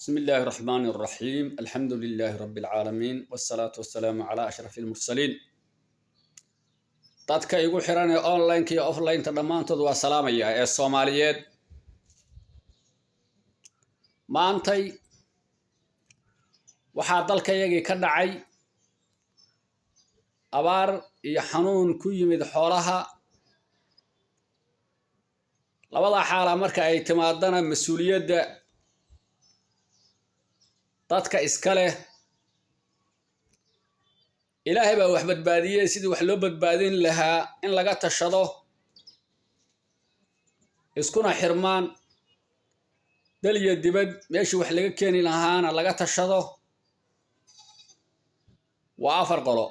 بسم الله الرحمن الرحيم، الحمد لله رب العالمين، والصلاة والسلام على أشرف المرسلين. Dadka igu xiran ee online-ka iyo offline-ta dhammaantood waa salaamaya ee Soomaaliyeed. Maantay waxaa dalkayagii ka dhacay abaar iyo xanuun ku yimid xoolaha. Labada xaala marka ay timaadana, mas-uuliyadda dadka iska leh, Ilaahay baa wax badbaadiyey, sidii wax loo badbaadin lahaa in laga tashado, iskuna xirmaan, dal iyo dibad meeshii wax laga keeni lahaana laga tashado. Waa afar qolo.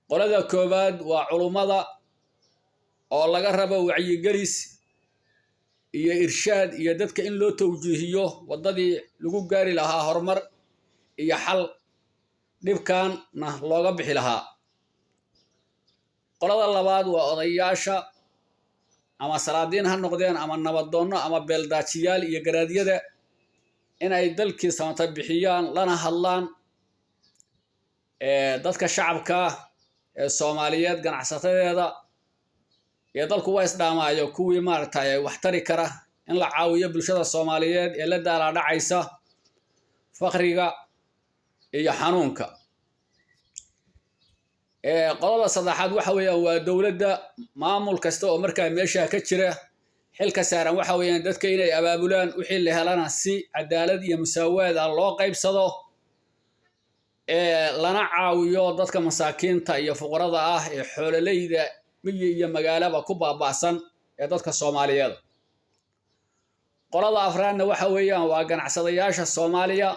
Qolada koowaad waa culummada oo laga rabo wacyigelis iyo irshaad iyo dadka in loo tawjiihiyo waddadii lagu gaari lahaa horumar iyo xal, dhibkanna looga bixi lahaa. Qolada labaad waa odayaasha, ama salaadiin ha noqdeen ama nabadoonno ama beeldaajiyaal iyo garaadyada, inay dalkii samata bixiyaan lana hadlaan dadka shacabka ee Soomaaliyeed, ganacsatadeeda iyo dalku waa isdhaamaayo, kuwii maaragtay wax tari kara in la caawiyo bulshada Soomaaliyeed ee la daalaadhacaysa fakriga iyo xanuunka. Qolada saddexaad waxa weeyaan waa dowladda. Maamul kasta oo markaa meesha ka jira, xilka saaran waxa weeyaan dadka inay abaabulaan, wixii la helana si cadaalad iyo musaawaad ah loo qaybsado, lana caawiyo dadka masaakiinta iyo fuqarada ah ee xoololeyda miyi iyo magaalaba ku baaba'san ee dadka Soomaaliyeed. Qolada afraadna waxa weeyaan waa ganacsadayaasha Soomaaliya.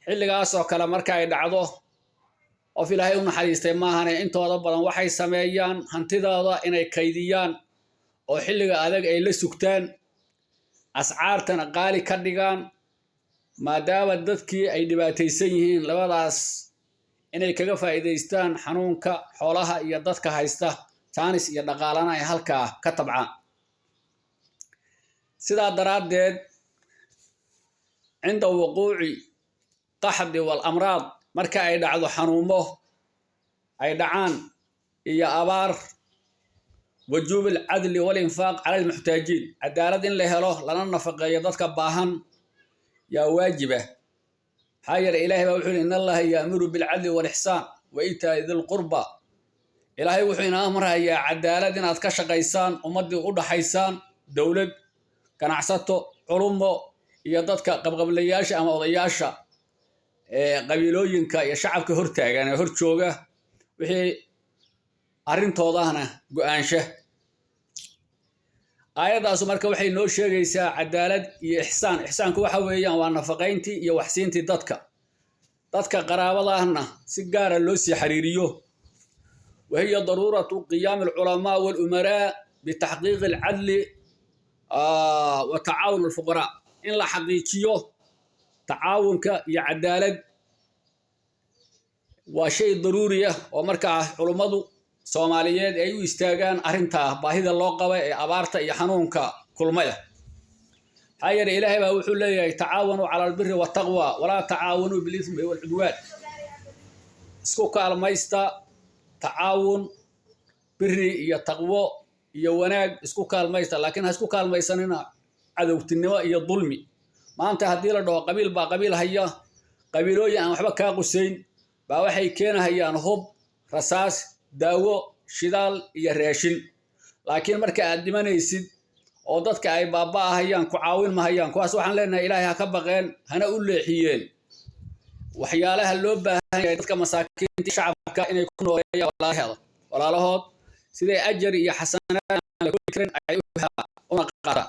Xilligaas oo kale marka ay dhacdo, qof Ilaahay u naxariistay maahane, intooda badan waxay sameeyaan hantidooda inay kaydiyaan oo xilliga adag ay la sugtaan, ascaartana qaali ka dhigaan, maadaama dadkii ay dhibaataysan yihiin. Labadaas inay kaga faa'iidaystaan xanuunka xoolaha iyo dadka haysta, jaanis iyo dhaqaalana ay halkaa ka tabcaan. Sidaa daraaddeed, cinda wuquuci qaxdi wal amraad, marka ay dhacdo xanuumo ay dhacaan iyo abaar, wujuub alcadli walinfaaq cala almuxtaajiin, cadaalad in la helo lana nafaqeeyo dadka baahan yaa waajiba. Maxaa yeelay, Ilaahay baa wuxuu yihi: "In Allaha yaamuru bilcadli walixsaan wa iitaa'i dilqurba." Ilaahay wuxuu ina amrayaa cadaalad inaad ka shaqaysaan, ummaddii u dhaxaysaan, dowlad, ganacsato, culumo iyo dadka qabqablayaasha ama odayaasha qabiilooyinka iyo shacabka hortaagan ee hor jooga, wixii arrintoodahna go'aansha. Aayaddaasu marka waxay noo sheegaysaa cadaalad iyo ixsaan. Ixsaanku waxa weeyaan waa nafaqayntii iyo waxsiintii dadka qaraabadaahna si gaara loo sii xiriiriyo. Wa hiya daruuratu qiyaami alculamaa walumaraa bitaxqiiqi alcadli wa tacaawun alfuqaraa, in la xaqiijiyo tacaawunka iyo cadaalad waa shay daruuri ah oo markaa culummadu Soomaaliyeed ay u istaagaan arrintaa baahida loo qaba ee abaarta iyo xanuunka kulmaya. Maxaa yeelay, Ilaahay baa wuxuu leeyahay: "Tacaawanuu cala albiri waltaqwa walaa tacaawanuu bilithmi walcudwaan." Isku kaalmaysta tacaawun, biri iyo taqwo iyo wanaag isku kaalmaysta, laakiin ha isku kaalmaysanina cadowtinimo iyo dulmi. Maanta haddii la dhaho qabiil baa qabiil haya, qabiilooyin aan waxba kaa qusayn baa waxay keenahayaan hub, rasaas, daawo, shidaal iyo raashin, laakiin marka aad dhimanaysid oo dadka ay baaba'ahayaan ku caawin mahayaan. Kuwaas waxaan leenahay Ilaahay ha ka baqeen, hana u leexiyeen waxyaalaha loo baahan yahay dadka masaakiinta, shacabka inay ku nooleeyaan walaalahood, siday ajar iyo xasanaad aan la koobi karin ay u helaan una qaataan.